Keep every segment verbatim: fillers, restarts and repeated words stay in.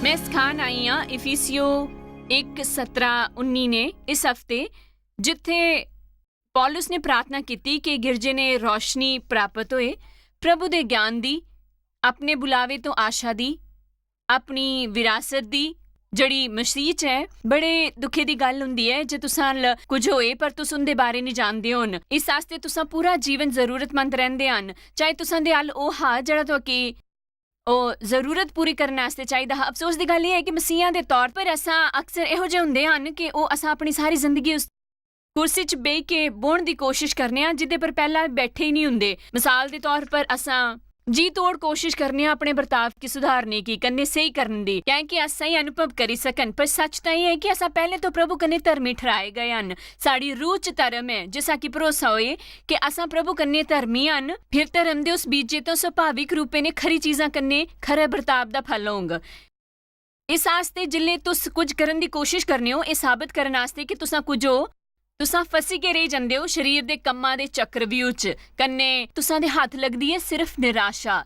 मैं सखान आई आं इफिसियो इक सतरा उन्नी ने इस हफ्ते, जित्थै पौलुस ने प्रार्थना कीती कि गिरजे ने रोशनी प्राप्त होए, प्रभु दे ज्ञान दी, अपने बुलावे तो आशा दी, अपनी विरासत दी, जेह्ड़ी मसीह च ऐ। बड़े दुखे दी गल्ल होंदी ऐ जे तुसां अल कुछ होए पर तुस उंदे बारे निं जानदे होन। इस आस्तै तुसां पूरा जीवन जरूरतमंद रैंह्दे हन, चाहे तुसां दे अल ओह् हा जेह्ड़ा तुआकी ओह् जरूरत पूरी करने आस्तै चाहिदा हा। अफसोस दी गल्ल एह् ऐ कि मसीहा दे तौर पर असां अक्सर एहो जे होंदे हन कि ओह् असां अपनी सारी जिंदगी उस कुर्सी च बेही के बौह्न दी कोशिश करने आं जिदे पर पैह्ला बैठे ही निं होंदे। मिसाल दे तौर पर असां जी तोड़ कोशिश करने आं अपने बर्ताव गी सुधारने की, कन्नै स्हेई करन दी, कैंह् कि अस स्हेई अनुभव करी सकन। पर सच तां एह् ऐ कि असां पैह्लें तो प्रभु कन्नै धर्मी ठर्हाए गए हन। साढ़ी रूह च धर्म ऐ, जिसा कि भरोसा होए कि असां प्रभु कन्नै धर्मी हन, फिर धर्म दे उस बीजे तो स्वाभाविक रूपे ने खरी चीजां कन्नै खरे बर्ताव दा फल होंग। इस आस्तै जिसलै तुस कुछ करन दी कोशिश करने ओ, एह् साबत करन आस्तै कि तुसां कुछ ओ, तुसां फसी के रेही जंदे ओ शरीर दे कम्मां दे चक्रव्यूह च, कन्नै तुसां दे हत्थ लगदी ऐ सिर्फ निराशा।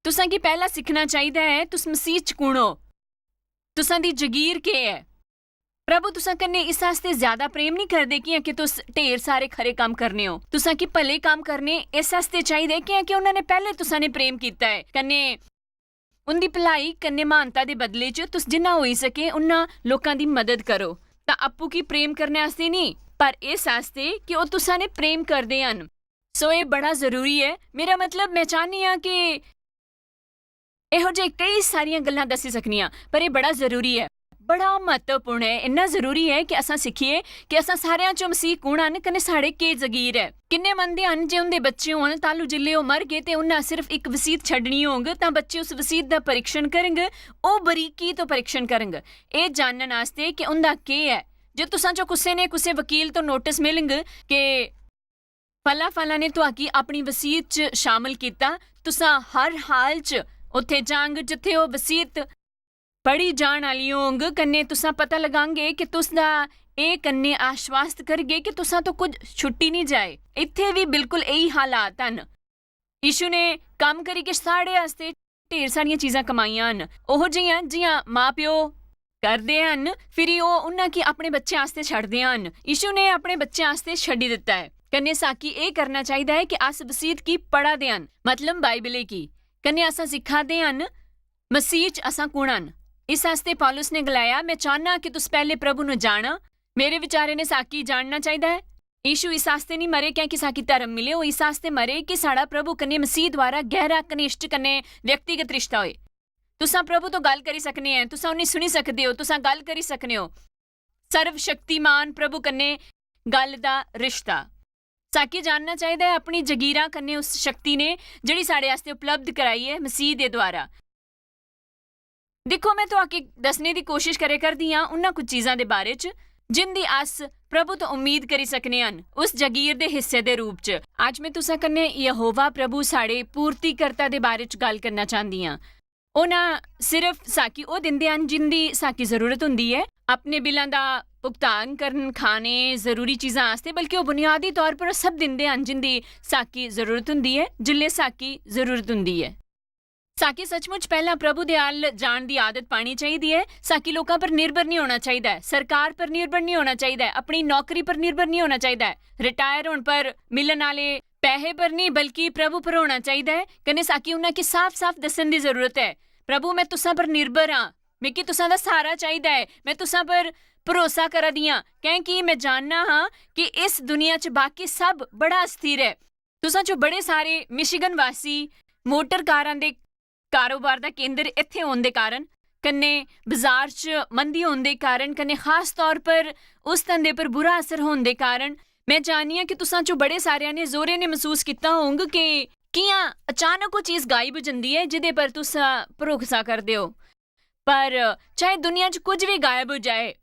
तुसां गी पैह्ला सिक्खना चाहिदा ऐ, तुस मसीह च कुण ओ, तुसां दी जगीर केह् ऐ। प्रभु तुसां कन्नै इस आस्तै ज्यादा प्रेम निं करदे कि'यां कि तुस ढेर सारे खरे कम्म करने ओ। तुसां गी भले कम्म करने इस आस्तै चाहिदे कि'यां कि उन्हां ने पैह्ले तुसां ने प्रेम कीता ऐ। कन्नै उंदी भलाई कन्नै महानता दे बदले च तुस जिन्ना होई सके उन्ना लोकां दी मदद करो। तां अप्पू गी प्रेम करने आस्तै नेईं, पर इस आस्तै कि ओह् तुसां ने प्रेम करदे हन। सो एह् बड़ा जरूरी ऐ। मेरा मतलब, मैं चाह्न्नी आं कि एहो जे केई सारियां गल्लां दस्सी सकनी आं, पर एह् बड़ा जरूरी ऐ, बड़ा म्हत्तवपूर्ण ऐ। इन्ना जरूरी ऐ कि असां सिक्खिए कि असां सारेआं चों मसीह कुण हन कन्नै साढ़े केह् जगीर ऐ। किन्ने मनदे हन जे उं'दे बच्चे होन, ताहलू जिसलै ओह् मरगे ते उन्ना सिर्फ इक वसीयत छड्डनी होग, तां बच्चे उस वसीयत दा परीक्षण करंग, ओह् बरीकी तो परीक्षण करंग, एह् जानन आस्तै कि उं'दा केह् ऐ। जे तुसां चों कुसै ने कुसै वकील तो नोटिस मिलंग कि फला फला ने तुआकी अपनी वसीयत च शामिल कीता, तुसां हर हाल च उत्थे जांग जित्थे ओह् वसीयत पढ़ी जान आली होंग, कन्नै तुसां पता लगांगे कि तुस दा एह् कन्नै आश्वास्त करगे कि तुसां तो कुछ छुट्टी निं जाए। इत्थे बी बिल्कुल एही हालात हन। यीशु ने कम्म करी किश साढ़े आस्तै ढेर सारियां चीजां कमाइयां हन, ओहो जियां, जियां मां प्यो करदे हन, फिरी ओह् उन्हां गी अपने बच्चें आस्तै छड्डदे हन। यीशु ने अपने बच्चें आस्तै छड्डी दित्ता ऐ। कन्नै साकी एह् करना चाहिदा ऐ कि अस वसीयत गी पढ़ा दे हन, मतलब बाइबले गी। कन्नै असां सिक्खा दे हन मसीह च असां कुण हन। इस आस्तै पौलुस ने गलाया, "मैं चाहना कि तुस पैह्ले प्रभु नु जाना।" मेरे विचारे ने साकी जानना चाहिदा ऐ। यीशु इस आस्तै निं मरे क्योंकि साकी धर्म मिले, ओह् इस आस्तै मरे कि साढ़ा प्रभु कन्नै मसीह द्वारा गैह्रा घनिष्ठ कन्नै व्यक्तिगत रिश्ता होए। तुसां प्रभु तो गल्ल करी सकने ऐ, तुसां उ'नें सुनी सकदे ओ, तुसां गल्ल करी सकने ओ। सर्वशक्तिमान प्रभु कन्नै गल्ल दा रिश्ता। साकी जानना चाहिदा ऐ अपनी जगीरा कन्नै उस शक्ति ने जेह्ड़ी साढ़े आस्तै उपलब्ध कराई ऐ मसीह दे द्वारा। दिक्खो, मैं तुआके दस्सने दी कोशिश करे करदी आं उन्हां कुछ चीजां दे बारे च जिंदी अस प्रभु तो उम्मीद करी सकने हन, उस जगीर दे हिस्से दे रूप च। अज्ज मैं तुसां कन्नै यहोवा प्रभु साढ़े पूर्तिकर्ता दे बारे च गल्ल करना चांह्दी आं। ओह् ना सिर्फ साकी ओह् दिंदे हन जिंदी साकी जरूरत होंदी ऐ, अपने बिलां दा भुगतान करन, खाने, जरूरी चीजां आस्तै, बल्कि ओह् बुनियादी तौर पर ओह् सब दिंदे हन जिंदी साकी जरूरत होंदी ऐ, जिल्लै साकी जरूरत होंदी ऐ। साकी सचमुच पैह्ला प्रभु दे अल जान दी आदत पानी चाहिदी ऐ। साकी लोकां पर निर्भर निं होना चाहिदा ऐ, सरकार पर निर्भर निं होना चाहिदा ऐ, अपनी नौकरी पर निर्भर निं होना चाहिदा ऐ, रिटायर होने पर मिलन आह्ले पैहे पर निं, बल्कि प्रभु पर होना चाहिदा ऐ। कन्नै साकी उन्हां गी साफ-साफ दस्सन दी जरूरत ऐ, "प्रभु, मैं तुसां पर निर्भर आं, मिगी तुसां दा सहारा चाहिदा ऐ, मैं तुसां पर भरोसा करा दी आं, कैंह् कि मैं जानना हां कि इस दुनिया च बाकी सब बड़ा अस्थिर ऐ।" तुसां चों बड़े सारे मिशिगन वासी मोटर कारां दे कारोबार दा केंद्र इत्थै होने दे कारण, कन्नै बजार च मंदी होने दे कारण, कन्नै खास तौर पर उस धंधे पर बुरा असर होने दे कारण, मैं जाननी आं कि तुसां चों बड़े सारेआं ने जोरें ने मसूस कीता होंग कि कि'यां अचानक ओह् चीज गायब होई जंदी ऐ जिदे पर तुस भरोसा करदे ओ। पर चाहे दुनिया च कुछ बी गायब होई जाए,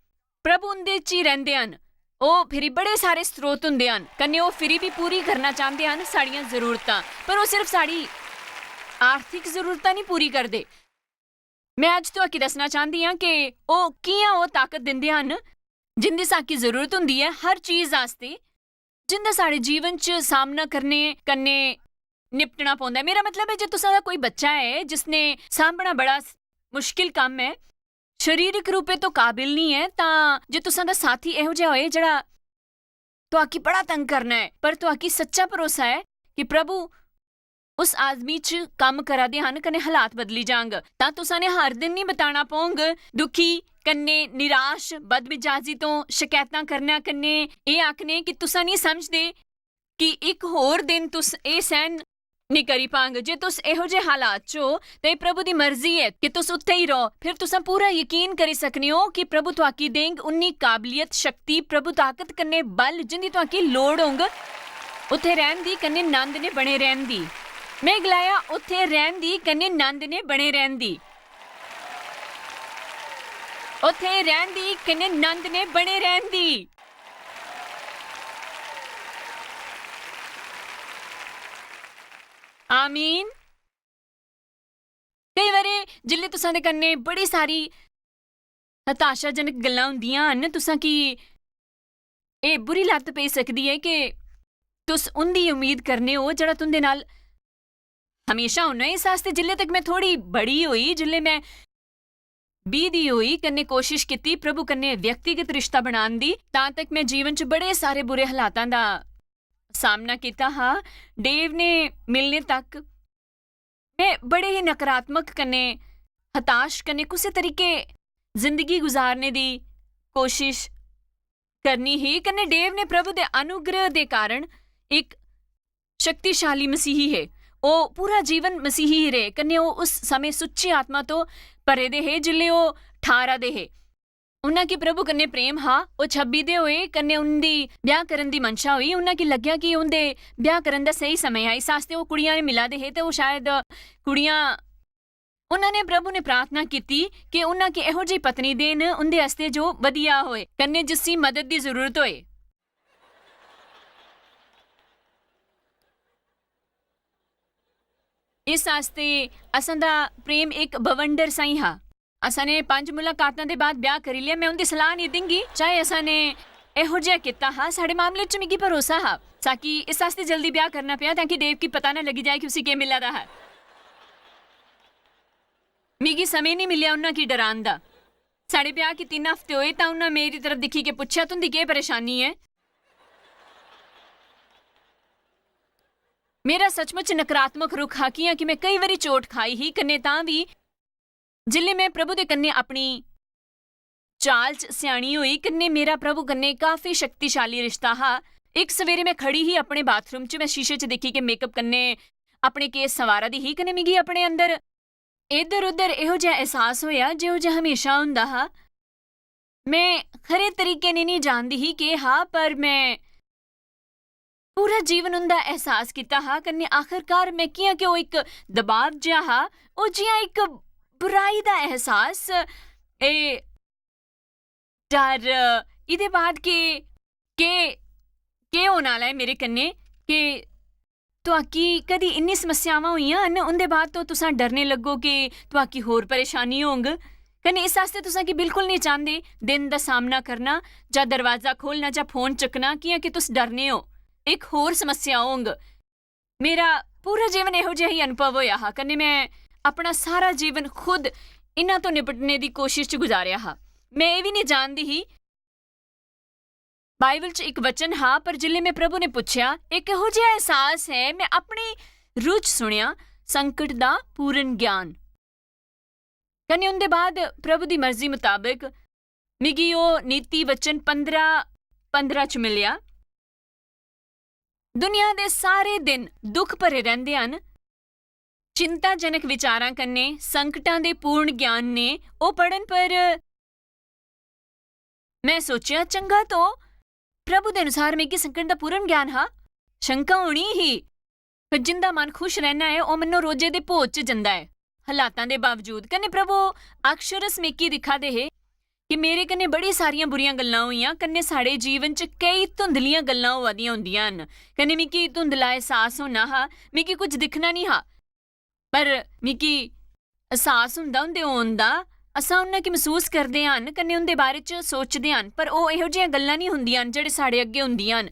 प्रभु उं'दे च ही रैंह्दे हन। ओह् फिरी बड़े सारे स्रोत हुंदे हन, कन्नै ओह् फिरी बी पूरी करना चांह्दे हन साढ़ियां जरूरतां, पर ओह् सिर्फ साढ़ी आर्थिक जरूरतां निं पूरी करदे। मैं अज्ज तुआकी दस्सना चांह्दी आं कि ओह् कि'यां ओह् ताकत दिंदे हन जिंदी साकी जरूरत हुंदी ऐ हर चीज आस्तै, जिंदा साढ़े जीवन च सामना करने कन्नै निपटना पौंदा ऐ। मेरा मतलब ऐ जे तुसां दा कोई बच्चा ऐ जिसने सांभना बड़ा स-, मुश्किल कम्म ऐ, शरीरक रूपे तो काबिल नहीं ऐ, तां जे तुसां दा साथी एहो जेहा होए जेह्ड़ा तुआकी बड़ा तंग करना ऐ, पर तुआकी सच्चा भरोसा ऐ कि प्रभु उस आदमी च कम्म करा दे हन कन्नै हालात बदली जांग, तां तुसां ने हर दिन नहीं बताना पौंग दुखी कन्नै निराश, बदमिजाजी तो शकैतां करना कन्नै एह् आखने कि तुसां नहीं समझदे कि इक होर दिन तुस एह् सैह्न नहीं करी पांग। जे तुस एहो जे हालात च हो, ते एह् प्रभु दी मर्जी ऐ कि तुस उत्थे ही रहो। फिर तुसां पूरा यकीन करी सकने हो कि प्रभु तुआकी देंग उन्नी काबलियत, शक्ति, प्रभु ताकत कन्नै बल जिंदी तुआकी लोड़ होंग, उत्थे रैह्न दी कन्नै नंद ने बने रैह्न दी। में गलाया, उत्थे रैह्न दी कन्नै नंद ने बने रैह्न दी। उत्थे रैह्न दी कन्नै नंद ने बने रैह्न दी। आमीन। केई बारी जिसलै तुसां दे कन्नै बड़ी सारी हताशाजनक गल्लां होंदियां हन, तुसां की एह् बुरी लत्त पेई सकदी ऐ कि तुस उं'दी उम्मीद करने ओ जेह्ड़ा तुं'दे नाल हमेशा होना। इस आस्तै जिसलै तक में थोह्ड़ी बड़ी होई, जिसलै में बीह् दी होई कन्नै कोशिश कीती प्रभु कन्नै व्यक्तिगत रिश्ता बनान दी, तां तक में जीवन च बड़े सारे बुरे हालातां दा सामना कीता हा। डेव ने मिलने तक में बड़े ही नकारात्मक कन्नै, हताश कन्नै कुसै तरीके जिंदगी गुजारने दी कोशिश करनी ही। कन्नै डेव ने प्रभु दे अनुग्रह दे कारण इक शक्तिशाली मसीही हे। ओह् पूरा जीवन मसीही ही रेह्। कन्नै ओह् उस समें सुच्ची आत्मा तो भरे दे हे जिसलै ओह् ठारां दे हे। उन्हां गी प्रभु कन्नै प्रेम हा। ओह् छब्बी दे होए कन्नै उं'दी ब्याह करन दी मंशा होई। उन्हां गी लग्गेआ कि उं'दे ब्याह करन दा स्हेई समें ऐ। इस आस्तै ओह् कुड़ियां ने मिला दे हे ते ओह् शायद कुड़ियां, उन्हां ने प्रभु ने प्रार्थना कीती कि उन्हां गी एहो जेही पत्नी देन उं'दे आस्तै जो बधिया होए कन्नै जिसी मदद दी जरूरत होए। इस आस्तै असां दा प्रेम इक बवंडर साई हा। असां ने पंज मुलाकातां दे बाद ब्याह करी लेआ। में उं'दी सलाह नेईं दिंगी, चाहे असां ने एहो जेहा कीता हा। साढ़े मामले च मिगी भरोसा हा, साकी इस आस्तै जल्दी ब्याह करना पेआ ताकि डेव गी पता ना लगी जाए कि उसी केह् मिला दा हा। मिगी समें नेईं मिलेआ उन्हां गी डरान दा। साढ़े ब्याह गी तिन्न हफ्ते होए तां उन्हां मेरी तरफ दिक्खी के पुच्छेआ, "तुं'दी केह् परेशानी ऐ?" मेरा सचमुच नकारात्मक रुख हा, कि'यां कि में केई बारी चोट खाई ही, कन्नै तां बी जिसलै में प्रभु दे कन्नै अपनी चाल च स्यानी होई, कन्नै मेरा प्रभु कन्नै काफी शक्तिशाली रिश्ता हा। इक सवेरे में खड़ी ही अपने बाथरूम च, में शीशे च दिक्खी के मेकअप कन्नै अपने केस संवारा दी ही, कन्नै मिगी अपने अंदर इद्धर उद्धर एहो जेहा एहसास होएआ जेहो जेहा हमेशा होंदा हा। में खरे तरीके ने नेईं जानदी ही केह् हा, पर में पूरा जीवन उं'दा एहसास कीता हा। कन्नै आखिरकार में कि'यां कि ओह् इक दबाव जेहा हा, ओह् जि'यां इक बुराई दा एहसास, एह् डर, एह्दे बाद केह्, केह्, केह् होने आह्ला ऐ मेरे कन्नै? केह् तुआकी कदी इन्नी समस्यावां होइयां न, उं'दे बाद तो तुसां डरने लग्गो कि तुआकी होर परेशानी होंग। कन्नै इस आस्तै तुसां की बिल्कुल नेईं चांह्दे दिन दा सामना करना, जां दरवाजा खोलना, जां फोन चुक्कना, कि'यां कि तुस डरने ओ इक होर समस्या होंग। मेरा पूरा जीवन एहो जेहा ही अनुभव होएआ हा, कन्नै में अपना सारा जीवन खुद इन्हां तो निपटने दी कोशिश च गुजारेआ हा। में एह् बी नेईं जानदी ही, बाइबल च इक वचन हा, पर जिसलै में प्रभु ने पुच्छेआ, "एह् किहो जेहा एहसास ऐ?" में अपनी रूह च सुनेआ, "संकट दा पूर्ण ज्ञान।" कन्नै उं'दे बाद प्रभु दी मर्जी मताबक मिगी ओह् नीति वचन पंदरां, पंदरां च मिलेआ। दुनिया दे सारे दिन दुख भरे रैंह्दे हन। चिंताजनक विचारां कन्नै, संकटां दे पूर्ण ज्ञान ने ओह् पढ़न, पर में सोचेआ, चंगा तो प्रभु दे अनुसार मिगी संकट दा पूर्ण ज्ञान हा। शंका होनी ही, पर जिंदा मन खुश रहना ऐ, ओह् मन्नो रोजे दे भोज च जंदा ऐ, हालातां दे बावजूद। कन्नै प्रभु अक्षरस मिगी दिक्खा दे हे कि मेरे कन्नै बड़ी सारियां बुरियां गल्लां होइयां, कन्नै साढ़े जीवन च केई धुंधलियां गल्लां होआ दियां होंदियां हन, कन्नै मिगी धुंधला एहसास होना हा, मिगी कुछ दिक्खना निं हा, पर मिगी एहसास होंदा उं'दे होन दा। असां उन्ना गी मसूस करदे हन, कन्नै उं'दे बारे च सोचदे हन, पर ओह् एहो जिहियां गल्लां निं होंदियां न जेह्ड़े साढ़े अग्गें होंदियां न।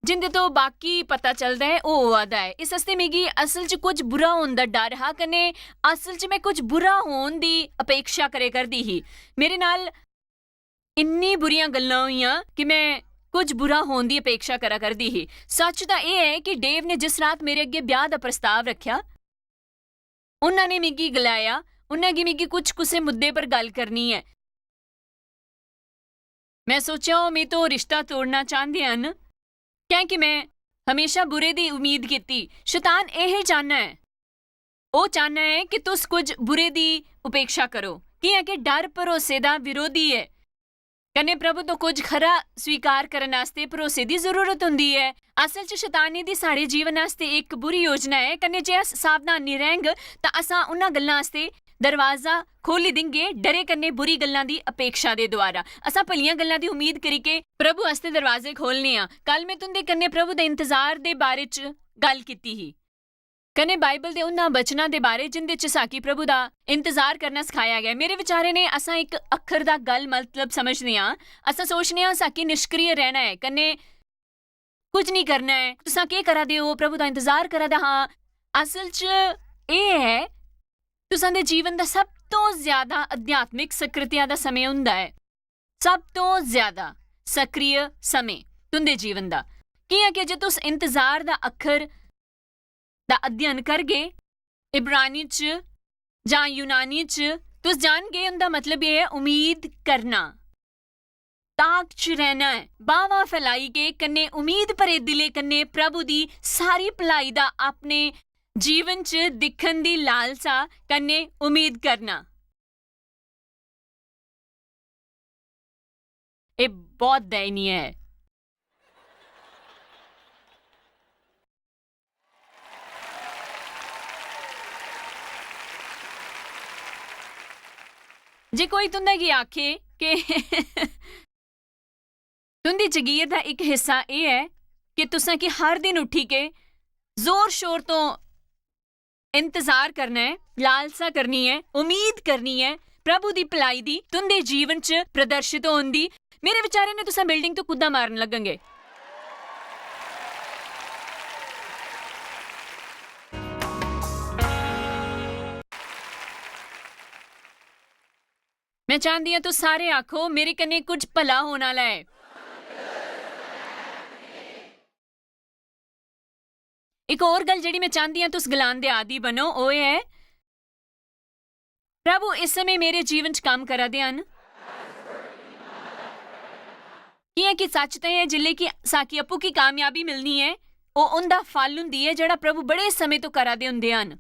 जिंदे तो बाकी पता चलदा ऐ, ओह् होआ दा ऐ। इस आस्तै मिगी असल च कुछ बुरा होन दा डर हा, कन्नै असल च में कुछ बुरा होन दी अपेक्षा करे करदी ही। मेरे नाल इन्नी बुरियां गल्लां होइयां कि में कुछ बुरा होन दी अपेक्षा करा करदी ही। सच तां एह् ऐ कि डेव ने जिस रात मेरे अग्गें ब्याह् दा प्रस्ताव रक्खेआ, उन्ना ने मिगी गलाया, उन्ना गी मिगी कुछ कुसै मुद्दे पर गल्ल करनी ऐ। में सोचेआ, ओह् मी तो रिश्ता तोड़ना चांह्दे हन, कैंह् कि में हमेशा बुरे दी उम्मीद कीती। शतान एह् चाह्न्ना ऐ, ओह् चाह्न्ना ऐ कि तुस कुछ बुरे दी उपेक्षा करो, कि'यां कि डर भरोसे दा विरोधी ऐ। कन्नै प्रभु तो कुछ खरा स्वीकार करन आस्तै भरोसे दी जरूरत होंदी ऐ। असल च शतानी दी साढ़े जीवन आस्तै इक बुरी योजना ऐ, कन्नै जे अस सावधान निं रैह्ङ, तां असां उन्हां गल्लां आस्तै दरवाजा खोह्ल्ली दिंगे, डरे कन्नै बुरी गल्लां दी अपेक्षा दे द्वारा। असां भलियां गल्लां दी उम्मीद करियै प्रभु आस्तै दरवाजे खोह्लने आं। कल में तुं'दे कन्नै प्रभु दे इंतजार दे बारे च गल्ल कीती ही। कन्नै बाइबल दे उन्हां वचनां दे बारे जिंदे च साकी प्रभु दा इंतजार करना सखाया गया। मेरे विचारे ने असां इक अक्खर दा गल्ल मतलब समझने आं। असां सोचने आं साकी निष्क्रिय रैह्ना ऐ, कन्नै कुछ निं करना ऐ। तुसां केह् करा दे ओ? प्रभु दा इंतजार करा दा हां। असल च एह् ऐ, तुसां दे जीवन दा सब तो ज्यादा आध्यात्मिक सक्रियता दा समें होंदा ऐ, सब तो ज्यादा सक्रिय समें तुं'दे जीवन दा। कि'यां कि जे तुस इंतजार दा अक्खर दा अध्ययन करगे, इब्रानी च जां यूनानी च, तुस जानगे उं'दा मतलब एह् ऐ उम्मीद करना। ताक च रैह्ना ऐ, बाह्‌वां फैलाई के कन्नै उम्मीद भरे दिलै कन्नै प्रभु दी सारी भलाई दा अपने जीवन च दिक्खन दी लालसा कन्नै उम्मीद करना। एह् बहुत दयनीय ऐ। जे कोई तुं'दे गी आखे कि तुं'दी जगीर दा इक हिस्सा एह् ऐ कि तुसें कि हर दिन उठी के जोर शोर तो इंतजार करना ऐ, लालसा करनी ऐ, उम्मीद करनी ऐ प्रभु दी भलाई दी तुं'दे जीवन च प्रदर्शित होन दी, मेरे विचारे ने तुसें बिल्डिंग तो कुद्दा मारन लगेंगे। मैं चांह्दी आं तुस सारे आखो, "मेरे कन्नै कुछ भला होने आह्ला ऐ।" इक होर गल्ल जेह्ड़ी मैं चांह्दी आं तुस गलान दे आदी बनो, ओह् एह् ऐ, "प्रभु इस समें मेरे जीवन च कम्म करा दे हन।" कि'यां कि सच्च ते ऐ, जिसलै कि साकी आपूं की कामयाबी मिलनी ऐ, ओह् उं'दा फल हुंदी ऐ जेह्ड़ा प्रभु बड़े समें तो करा दे हुंदे हन।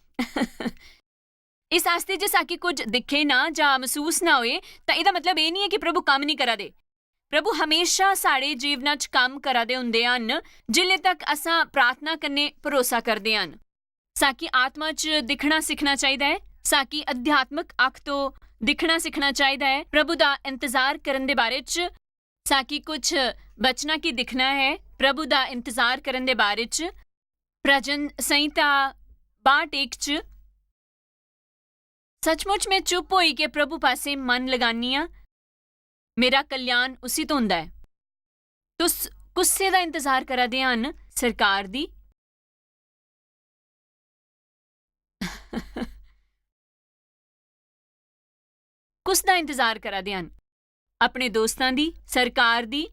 इस आस्तै जे साकी कुछ दिक्खे ना जां मसूस ना होए, तां एह्दा मतलब एह् निं ऐ कि प्रभु कम्म निं करा दे। प्रभु हमेशा साढ़े जीवना च कम्म करा दे हुंदे हन, जिल्ले तक असां प्रार्थना कन्नै भरोसा करदे हन। साकी आत्मा च दिक्खना सिक्खना चाहिदा ऐ, साकी अध्यात्मक अक्ख तो दिक्खना सिक्खना चाहिदा ऐ, प्रभु दा इंतजार करन दे बारे च, साकी कुछ बचना की दिक्खना है, प्रभु दा इंतजार करन दे बारे च। भजन संहिता बाह्‌ठ इक च, "सचमुच में चुप होई के प्रभु पासे मन लगानी आं, मेरा कल्याण उसी तो होंदा ऐ।" तुस कुस्से दा इंतजार करा दे हन? सरकार दी? कुस दा इंतजार करा दे हन? अपने दोस्तां दी, सरकार दी?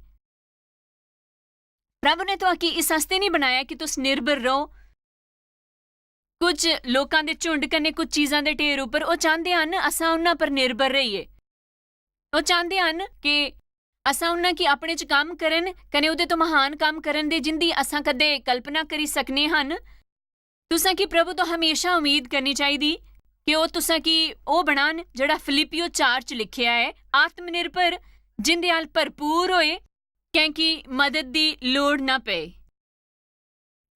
प्रभु ने तुआकी इस आस्तै नहीं बनाया कि तुस निर्भर रहो। कुछ लोकां दे झुंड कन्नै कुछ चीजां दे ढेर उप्पर ओह् चांह्दे हन असां उन्हां पर निर्भर रहिए। ओह् चांह्दे हन कि असां उन्हां गी अपने च कम्म करन कन्नै ओह्दे तो महान कम्म करन दे जिंदी असां कदें कल्पना करी सकने हन। तुसें गी प्रभु तो हमेशा उम्मीद करनी चाहिदी कि ओह् तुसें गी ओह् बनान जेह्ड़ा फिलिपियो चार च लिखेआ ऐ, आत्मनिर्भर, जिंदे अल भरपूर होए, कैंह् कि मदद दी लोड़ ना पए।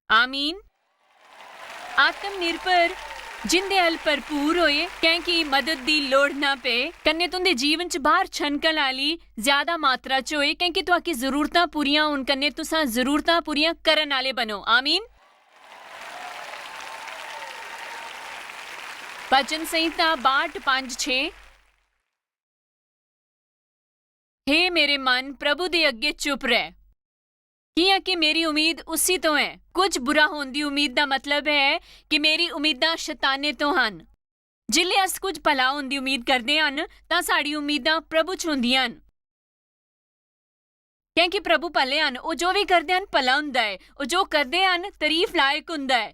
आमीन। आत्मनिर्भर, जिंदे अल भरपूर होए, कैंह् कि मदद दी लोड़ ना पए, कन्नै तुं'दे जीवन च बाह्‌र छनकल आह्‌ली ज्यादा मात्रा च होए, कैंह् कि तुआकी जरूरतां पूरियां होन, कन्नै तुसां जरूरतां पूरियां करन आह्‌ले बनो। आमीन। भजन संहिता बाह्‌ठ पंज छे। हे मेरे मन, प्रभु दे अग्गें चुप रह। कि'यां कि मेरी उम्मीद उसी तो ऐ। कुछ बुरा होने दी उम्मीद दा मतलब ऐ कि मेरी उम्मीदां शताने तो हन। जिसलै अस कुछ भला होने दी उम्मीद करदे हन, तां साढ़ी उम्मीदां प्रभु च होंदियां न। क्योंकि प्रभु भले हन, ओह् जो बी करदे हन, भला हुंदा ऐ। ओह् जो करदे हन, तारीफ लायक हुंदा ऐ।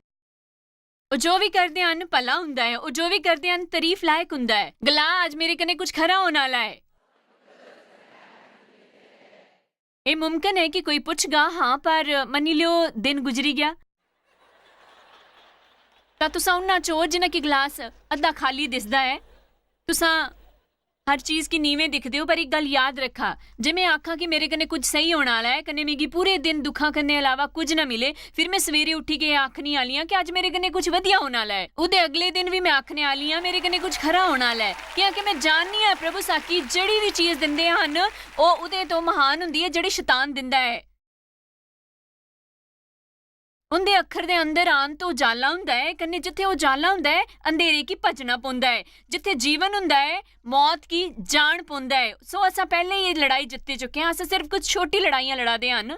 ओह् जो बी करदे हन, भला हुंदा ऐ। ओह् जो बी करदे हन, तारीफ लायक हुंदा ऐ। गला, "अज्ज मेरे कन्नै कुछ खरा होने आह्ला ऐ।" एह् मुमकन ऐ कि कोई पुच्छगा, "हां, पर मन्नी लैओ, दिन गुजरी गेआ।" तां तुसां उन्ना च ओ जिन्ना कि गलास अद्धा खाली दिसदा ऐ। तुसां हर चीज गी नीवें दिखदे ओ, पर इक गल्ल याद रक्खा, जे में आखां कि मेरे कन्नै कुछ स्हेई होने आह्ला ऐ, कन्नै मिगी पूरे दिन दुक्खां कन्नै अलावा कुछ ना मिले, फिर में सवेरे उट्ठी के आखने आह्ली आं कि अज्ज मेरे कन्नै कुछ वधिया होने आह्ला ऐ। ओह्दे अगले दिन बी में आखने आह्ली आं, "मेरे कन्नै कुछ खरा होने आह्ला ऐ।" कि'यां कि में जाननी आं, प्रभु साकी जेह्ड़ी बी चीज दिंदे हन, ओह् ओह्दे तो म्हान हुंदी ऐ जेह्ड़ी शतान दिंदा ऐ। उं'दे अक्खर दे अंदर आन तो उजाला हुंदा ऐ, कन्नै जित्थै उजाला हुंदा ऐ, अंधेरे गी भज्जना पौंदा ऐ। जित्थै जीवन हुंदा ऐ, मौत गी जान पौंदा ऐ। सो, असां पैह्लें एह् लड़ाई जित्ती चुके आं, अस सिर्फ कुछ छोटी लड़ाइयां लड़ा दे हन।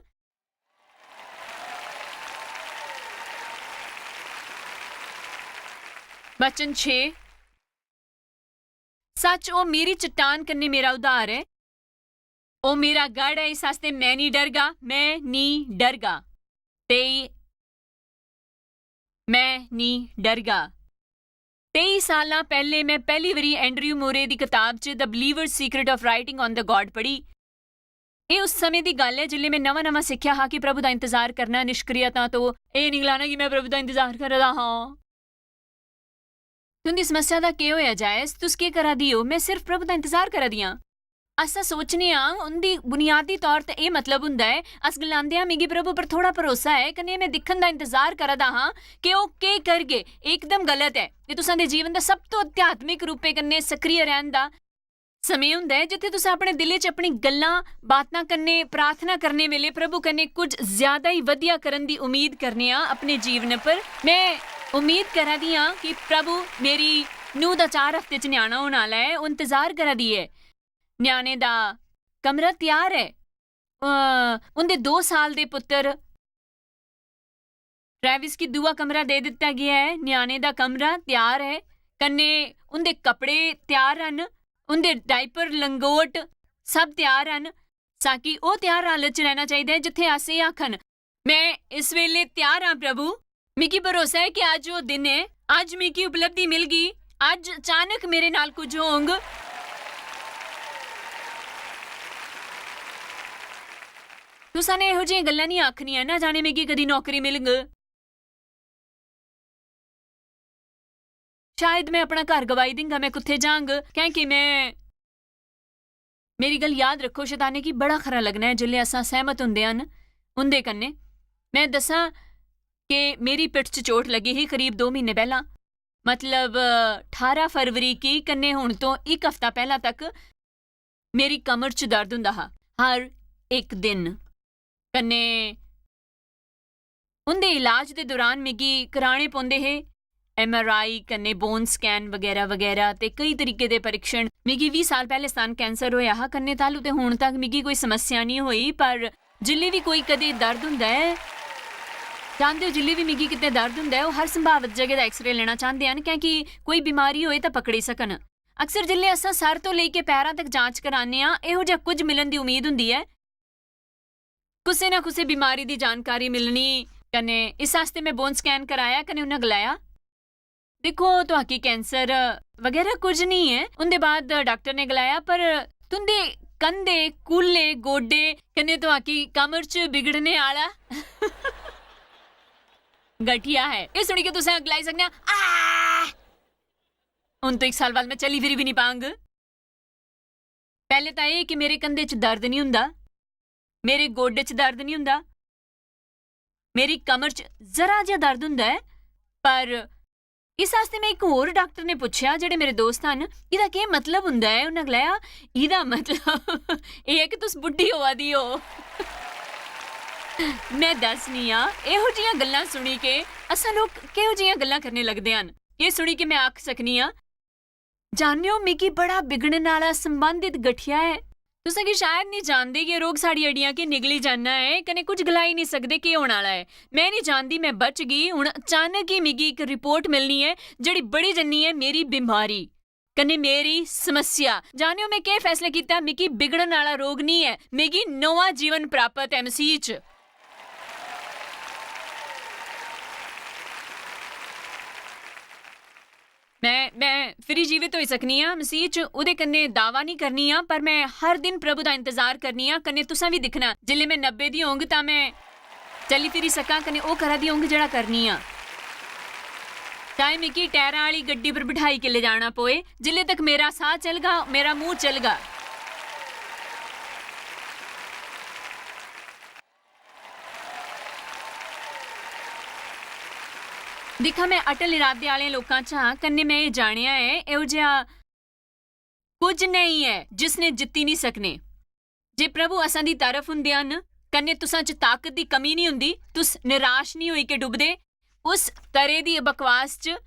वचन छे, "सच, ओह् मेरी चट्टान कन्नै मेरा उद्धार ऐ, ओह् मेरा गढ़ ऐ, इस आस्तै मैं निं डरगा, मैं निं डरगा।" तेई, मैं निं डरगा। तेई सालां पैह्लें मैं पैह्ली बारी एंड्रयू मूरे दी कताब च The Believer's Secret of Writing on the God पढ़ी। एह् उस समें दी गल्ल ऐ जिसलै मैं नमां-नमां सिक्खेआ हा कि प्रभु दा इंतजार करना निष्क्रियता तो एह् निं गलाना कि मैं प्रभु दा इंतजार करा दा हा। तुं'दी समस्या दा केह् होएआ, जायस? तुस केह् करा दी ओ? मैं सिर्फ प्रभु दा इंतजार करा दी आं। अस सोचने आं, उं'दी बुनियादी तौर ते एह् मतलब हुंदा ऐ, अस गलांदे आं, "मिगी प्रभु पर थोह्ड़ा भरोसा ऐ, कन्नै में दिक्खन दा इंतजार करा दा हां कि ओह् केह् करगे।" एह् इकदम गलत ऐ। एह् तुसां दे जीवन दा सब तो आध्यात्मिक रूपे कन्नै सक्रिय रैह्न दा समें हुंदा ऐ, जित्थै तुस अपने दिलै च अपनी गल्लां, बातां कन्नै प्रार्थना करने वेले प्रभु कन्नै कुछ ज्यादा ही वधिया करन दी उम्मीद करने आं अपने जीवन पर। मैं उम्मीद करा दी आं कि प्रभु मेरी नूंह् दा चार हफ्ते च ञ्याणा होने आह्ला ऐ, ओह् इंतजार करा दी ऐ। ञ्याणे दा कमरा त्यार ऐ। अ, उं'दे दो साल दे पुत्तर ट्रैविस गी दूआ कमरा दे दित्ता गेआ ऐ। ञ्याणे दा कमरा त्यार ऐ, कन्नै उं'दे कपड़े त्यार हन, उं'दे डायपर, लंगोट सब त्यार हन। साकी ओह् त्यार हालत च रैह्ना चाहिदा ऐ जित्थै अस एह् आखन, "मैं इस बेल्लै त्यार आं, प्रभु।" मिगी भरोसा ऐ कि अज्ज ओह् दिन ऐ, अज्ज मिगी उपलब्धि मिलगी, अज्ज अचानक मेरे नाल कुछ होंग। तुसां ने एहो जेहियां गल्लां निं आखनियां, "ना जाने मिगी कदी नौकरी मिलग। शायद मैं अपना घर गवाई दिंगा, मैं कुत्थे जांग?" क्योंकि मैं, मेरी गल्ल याद रक्खो, शैताने गी बड़ा खरा लग्गना ऐ जिसलै असां सैह्मत हुंदे हन उं'दे कन्नै। मैं दस्सां कि मेरी पिट्ठ च चोट लग्गी ही करीब दो म्हीने पैह्लां, मतलब, ठारां फरवरी गी, कन्नै हुन तो इक हफ्ता पैह्लां तक मेरी कमर च दर्द हुंदा हा, हर इक दिन। कन्नै उं'दे इलाज दे दौरान मिगी कराने पौंदे हे एमआरआई, कन्नै बोन स्कैन बगैरा बगैरा ते केई तरीके दे परीक्षण। मिगी बीह् साल पैह्ले स्तन कैंसर होएआ हा, कन्नै तालू ते हुन तक मिगी कोई समस्या निं होई, पर जिल्लै बी कोई कदें दर्द हुंदा ऐ, जानदे ओ, जिल्लै बी मिगी किते दर्द हुंदा ऐ, ओह् हर संभावत जगह दा एक्सरे लेना चांह्दे हन, क्योंकि कोई बमारी होए तां पकड़ी सकन। अक्सर जिल्लै असां सर तो लेइयै पैरां तक जांच कराने आं, एहो जेहा कुछ मिलन दी उम्मीद हुंदी ऐ। कुसै ना कुसै बमारी दी जानकारी मिलनी, कन्नै इस आस्तै मैं बोन स्कैन कराया, कन्नै उन्नै गलाया, "दिक्खो, तुआकी कैंसर बगैरा कुछ निं ऐ।" उं'दे बाद डाक्टर ने गलाया, "पर तुं'दे कंधे, कूल्हे, गोडे कन्नै तुआकी कमर च बिगड़ने आह्ला गठिया ऐ।" एह् सुनियै तुसें गलाई सकने आं, "आह!" हुन तो इक साल बाद मैं चली फिरी भी निं पांग। पैह्ले तां एह् कि मेरे कंधे च दर्द निं हुंदा, मेरे गोडे च दर्द निं हुंदा, मेरी कमर च जरा जेहा दर्द हुंदा ऐ, पर इस आस्तै मैं इक होर डाक्टर ने पुच्छेआ, जेह्ड़े मेरे दोस्त हन, "एह्दा केह् मतलब हुंदा ऐ?" उ'न्नै गलाया, "एह्दा मतलब एह् ऐ कि तुस बुड्ढी होआ दी ओ।" मैं दस्सनी आं, एहो जियां गल्लां सुनी के असां लोक केहो जियां गल्लां करने लगदे हन। एह् सुनी के मैं आख सकनी आं, "जानने ओ, मिगी बड़ा बिगड़न आह्ला संबंधित गठिया ऐ।" तुसें गी शायद निं जानदे कि एह् रोग साढ़ी हड्डियां के निगली जाना ऐ, कन्नै कुछ गलाई निं सकदे केह् होने आह्ला ऐ। में निं जानदी, में बचगी। हून अचानक गै मिगी इक रिपोर्ट मिलनी ऐ जेह्ड़ी बड़ी जन्नी ऐ मेरी बमारी कन्नै मेरी समस्या। जानेओ, में केह् फैसला कीता? मिगी बिगड़न आह्ला रोग निं ऐ, मिगी नमां जीवन प्राप्त ऐ मसीह च। में, में फिरी जीवत होई सकनी आं मसीह च, ओह्दे कन्नै दावा निं करनी आं, पर में हर दिन प्रभु दा इंतजार करनी आं। कन्नै तुसां बी दिक्खना, जिसलै में नब्बे दी होंग तां में चली फिरी सकां, कन्नै ओह् करा दी होंग जेह्ड़ा करनी आं। चाहे मिगी टैरां आह्ली गड्डी पर बठाई के ले जाना पोए, जिसलै तक मेरा साह् चलगा, मेरा मूंह चलगा। दिक्खा, में अटल इरादे आह्ले लोकां च आं, कन्नै में एह् जानेआ ऐ, एहो जेहा कुछ नेईं ऐ जिसने जित्ती निं सकने। जे प्रभु असां दी तरफ हुंदे हन, कन्नै तुसां च ताकत दी कमी निं हुंदी, तुस निराश निं होई के डुबदे उस तरे दी बकवास च।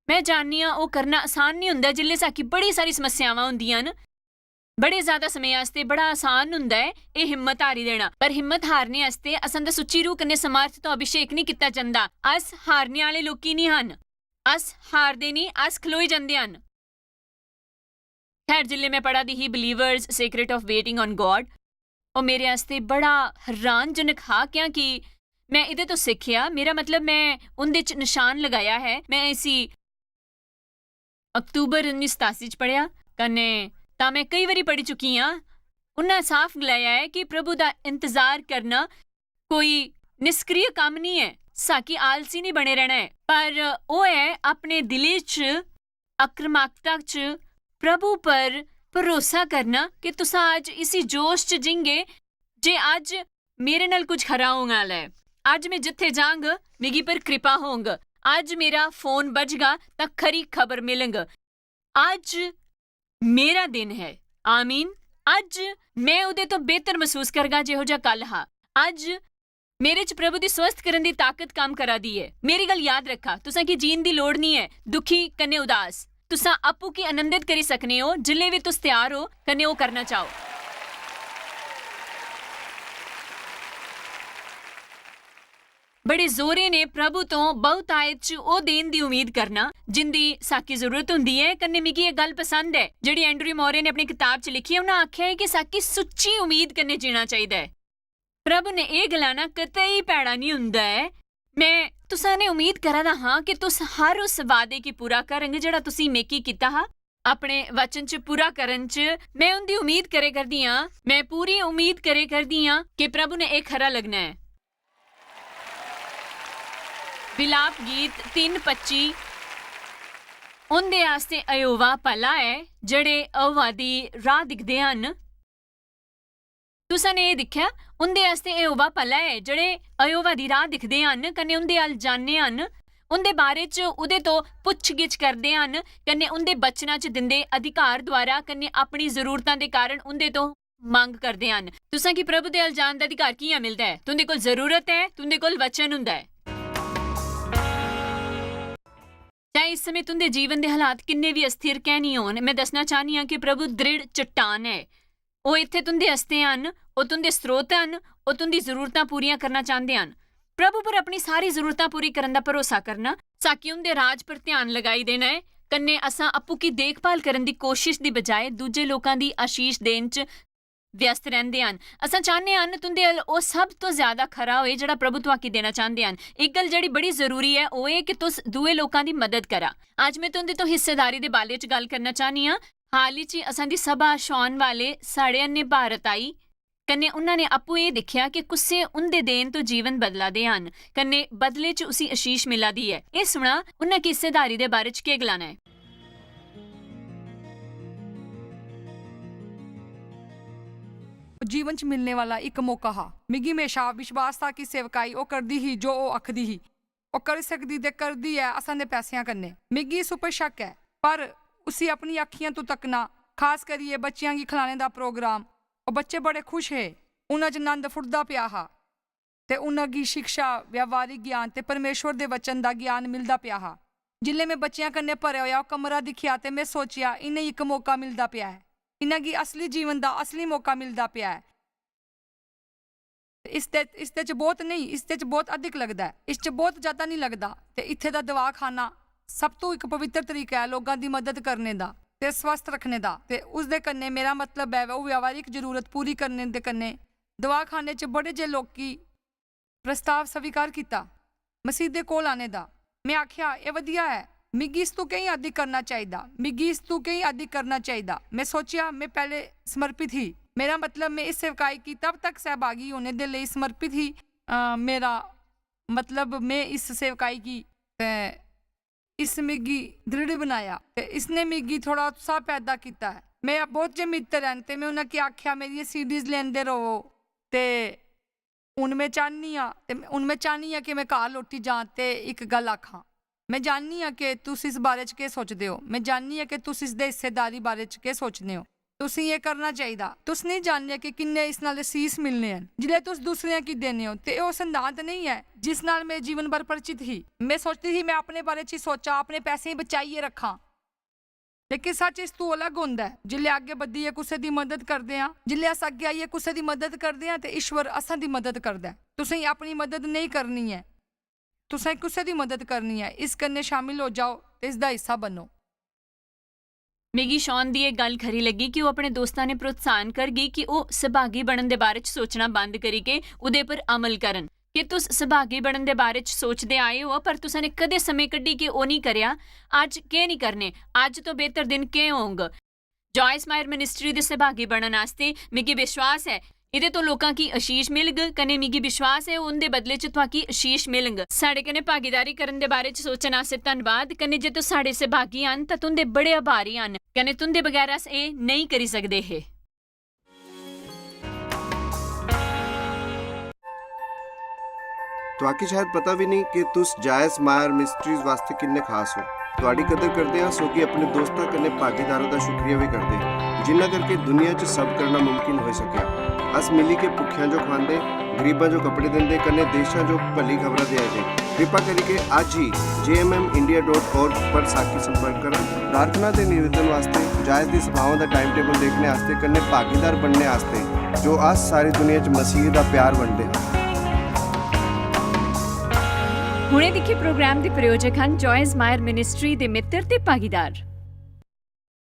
में जाननी आं, ओह् करना आसान निं हुंदा जिसलै साकी बड़ी सारी समस्यावां हुंदियां न। बड़े ज्यादा समें आस्तै बड़ा आसान हुंदा ऐ एह् हिम्मत हारी देना, पर हिम्मत हारने आस्तै असां दा सुच्ची रूह कन्नै समर्थ तो अभिषेक निं कीता जंदा। अस हारने आह्ले लोकी निं हन, अस हारदे निं, अस खलोई जंदे हन। खैर, जिसलै में पढ़ा दी ही Believers Secret of Waiting on God, ओह् मेरे आस्तै बड़ा हैरानजनक हा, क्योंकि में एह्दे तो सिक्खेआ, मेरा मतलब, में उं'दे च नशान लगाया है। में इसी अक्तूबर उन्नी सतासी च पढ़ेआ, कन्नै तां में केई बारी पढ़ी चुकी आं। उन्नै साफ गलाया ऐ कि प्रभु दा इंतजार करना कोई निष्क्रिय कम्म निं ऐ, साकी आलसी निं बने रहना ऐ, पर ओह् ऐ अपने दिलै च आक्रामकता च प्रभु पर भरोसा करना कि तुसां अज्ज इसी जोश च जींगे जे अज्ज मेरे नाल कुछ खरा होने आह्ला ऐ। अज्ज में जित्थे जांग, मिगी पर कृपा होंग। अज्ज मेरा फोन बजगा तां खरी खबर मिलंग। अज्ज मेरा दिन है। आमीन। अज्ज में ओह्दे तो बेहतर मसूस करगा जेहो जा कल हा। अज्ज मेरे च प्रभु दी स्वस्थ करन दी ताकत काम करा दी ऐ। मेरी गल्ल याद रखा, तुसां की जीन दी लोड़ निं ऐ, दुखी कन्नै उदास। तुसां अप्पू की आनंदित करी सकने ओ, जिल्ले बी तुस त्यार ओ, कन्नै ओह् करना चाहो। बड़े जोरे ने प्रभु तो बहुतायत च ओह् देन दी उम्मीद करना, जिंदी साकी जरूरत हुंदी ऐ। कन्नै मिगी एह् गल्ल पसंद ऐ, जेह्ड़ी एंड्रयू मोरे ने अपनी किताब च लिखी ऐ। उन्नै आखेआ ऐ कि साकी सुच्ची उम्मीद कन्नै जीना चाहिदा ऐ। प्रभु ने एह् गलाना कतई भैड़ा निं हुंदा ऐ। में तुसां ने उम्मीद करा दा हां कि तुस हर उस वादे गी पूरा करंग जेह्ड़ा तुसी नेकी कीता हा, अपने वचन च पूरा करन च। में उंदी उम्मीद करे करदी आं, में पूरी उम्मीद करे करदी आं कि प्रभु ने एह् खरा लगना ऐ। विलाप गीत तिन्न पच्ची, उंदे आस्तै अयोवा भला ऐ जेह्ड़े अहोवा दी राह दिखदे हन। तुसें एह् दिक्खेआ, उंदे आस्तै अयोवा भला ऐ जेह्ड़े अयोवा दी राह दिखदे हन, कन्नै उंदे अल जाने हन, उंदे बारे च उदे तो पुच्छ-गिच्छ करदे हन, कन्नै उंदे बचना च दिंदे अधिकार द्वारा, कन्नै अपनी जरूरतां दे कारण उंदे तो मंग करदे हन। तुसें गी प्रभु दे अल जान दा अधिकार कि'यां मिलदा ऐ? तुंदे कोल जरूरत ऐ, तुंदे कोल वचन हुंदा ऐ। चाहे इस समें तुंदे जीवन दे हालात किन्ने बी अस्थिर कैं निं होन, में दस्सना चाह्न्नी आं कि प्रभु दृढ़ चट्टान ऐ। ओह् इत्थै तुंदे आस्तै हन, ओह् तुंदे स्रोत हन, ओह् तुंदी जरूरतां पूरियां करना चांह्दे हन। प्रभु पर अपनी सारी जरूरतां पूरी करन दा भरोसा करना, साकी उंदे राज पर ध्यान लगाई देना ऐ, कन्नै असां अप्पू की देखभाल करन दी कोशिश दी बजाए दूजे लोकां दी आशीष देन च व्यस्त रैंह्दे हन। असां चाह्न्ने हन तुंदे अल ओह् सब तो ज्यादा खरा होए जेह्ड़ा प्रभु तुआकी देना चांह्दे हन। इक गल्ल जेह्ड़ी बड़ी जरूरी ऐ, ओह् एह् कि तुस दुए लोकां दी मदद करा। अज्ज में तुंदे तो हिस्सेदारी दे बारे च गल्ल करना चाह्न्नी आं। हाल ही च असां दी सभा शौन वाले साढ़े अन्ने भारत आई, कन्नै उन्हां ने अप्पू एह् दिक्खेआ कि कुस्से उंदे देन तो जीवन बदला दे हन, कन्नै बदले च उसी आशीष मिला दी ऐ। एह् सुना, उन्हां की हिस्सेदारी दे बारे च केह् गलाना ऐ? जीवन च मिलने वाला इक मौका हा। मिगी म्हेशा विश्वास था कि सेवकाई ओह् करदी ही जो ओह् आखदी ही। ओह् करी सकदी ते करदी ऐ असां दे पैसेआं कन्नै। मिगी इस उप्पर शक्क ऐ, पर उसी अपनी अक्खियें तों तक्कना, खास करियै बच्चेआं गी खलाने दा प्रोग्राम, ओह् बच्चे बड़े खुश हे। उ'नें च नंद फुटदा पेआ हा ते उ'नें गी शिक्षा, व्यावहारिक ज्ञान ते परमेश्वर दे वचन दा ज्ञान मिलदा पेआ हा। जिसलै में बच्चेआं कन्नै भरेआ होआ ओह् कमरा दिक्खेआ ते में सोचेआ, इ'नेंगी इक मौका मिलदा पेआ ऐ। इ'नेंगी असली जीवन दा असली मौका मिलदा पेआ ऐ। ते इसदे, इसदे च बौह्त नेईं, इसदे च बौह्त अधिक लगदा ऐ। इस च बौह्त जैदा निं लगदा। ते इत्थै दा दवाखाना सब तों इक पवित्तर तरीका ऐ लोकां दी मदद करने दा ते स्वस्थ रक्खने दा। ते उसदे कन्नै मेरा मतलब ऐ ओह् व्यावहारिक जरूरत पूरी करने दे कन्नै दवाखाने च बड़े जे लोकी प्रस्ताव स्वीकार कीता मसीह दे कोल आने दा। में आखेआ, "एह् वधिया ऐ। मिगी इस तों केईं अधिक करना चाहिदा। मिगी इस तों केईं अधिक करना चाहिदा।" में सोचेआ, में पैह्लें समर्पित ही। मेरा मतलब, में इस सेवकाई गी तब तक सहभागी होने दे लेई समर्पित ही, अ, मेरा मतलब, में इस सेवकाई गी ते इस मिगी दृढ़ बनाया ते इसने मिगी थोड़ा उत्साह पैदा कीता ऐ। में बहुत जे मित्तर हैन ते में उ'नें गी आखेआ, "मेरियां सीडीज लैंदे र'वो।" ते हून में चाह्न्नी आं, ते हून में चाह्न्नी आं कि में घर लौटी जां ते इक गल्ल आखां। में जाननी आं कि तुस इस बारे च केह् सोचदे ओ। में जाननी आं कि तुस इसदे हिस्सेदारी बारे च केह् सोचने ओ। तुसें एह् करना चाहिदा। तुस नेईं जानदे कि किन्ने इस नाल असीस मिलने न। जिसलै तुस दूसरेआं गी दिन्ने ओ, ते एह् ओह् संदांत नेईं ऐ, जिस नाल में जीवन भर परिचित ही। में सोचदी ही, में अपने बारे च ही सोचां, अपने पैसें गी बचाइयै रक्खां। लेकिन सच्च इस तों अलग होंदा ऐ। जिसलै अग्गें बधियै कुसै दी मदद करदे आं, जिसलै अस अग्गें आइयै कुसै दी मदद करदे आं, ते ईश्वर असां दी मदद करदा ऐ। तुसें गी अपनी मदद नेईं करनी ऐ, तुसें कुसै दी मदद करनी ऐ। इस कन्नै शामिल हो जाओ ते इसदा हिस्सा बनो। मिगी शॉन दी एह् गल्ल खरी लग्गी कि ओह् अपने दोस्तां ने प्रोत्साहन करगी कि ओह् सभागी बनन दे बारे च सोचना बंद करी के ओह्दे पर अमल करन। कि तुस सभागी बनन दे बारे च सोचदे आए ओ, पर तुसें ने कदें समें कड्ढी के ओह् निं करेआ। अज्ज केह् निं करने? अज्ज तो बेहतर दिन केह् होंग? जॉयस मायर मिनिस्ट्री दे सभागी बनन आस्तै मिगी विश्वास ऐ, एह्दे तो लोकां गी आशीष मिलग, कन्नै मिगी विश्वास ऐ, ओह् उं'दे बदले च तुआकी आशीष मिलग। साढ़े कन्नै भागीदारी करन दे बारे च सोचन आस्तै धन्नवाद, कन्नै जे तुस साढ़े सभागी हन, तां तुं'दे बड़े आभारी हन, कन्नै तुं'दे बगैर अस एह् नेईं करी सकदे हे। तुआकी शायद पता बी नेईं कि तुस जायस मायर मिस्ट्रीज वास्तै किन्ने खास ओ। तुआडी कदर करदे आं, सोगी अपने दोस्तां कन्नै भागीदारां दा शुक्रिया बी करदे, जिन्ना करके दुनिया च सब करना मुमकिन होई सकेआ। अस मिली के भुक्खेआं जो खुआंदे, गरीबां जो कपड़े दिंदे, कन्नै देशां जो भली खबरां देआ दे। कृपा करिके अज्ज ही J M M India dot org पर साकी संपर्क करो। प्रार्थना ते निवेदन वास्तै, जायस दी सभावां दा टाइम टेबल देखने आस्तै, कन्नै भागीदार बनने आस्तै, जो अस सारी दुनिया च मसीह दा प्यार बंडदे हां। हुणे दिक्खे प्रोग्राम दे प्रायोजक हन जॉयस मायर मिनिस्ट्री दे मित्र ते भागीदार।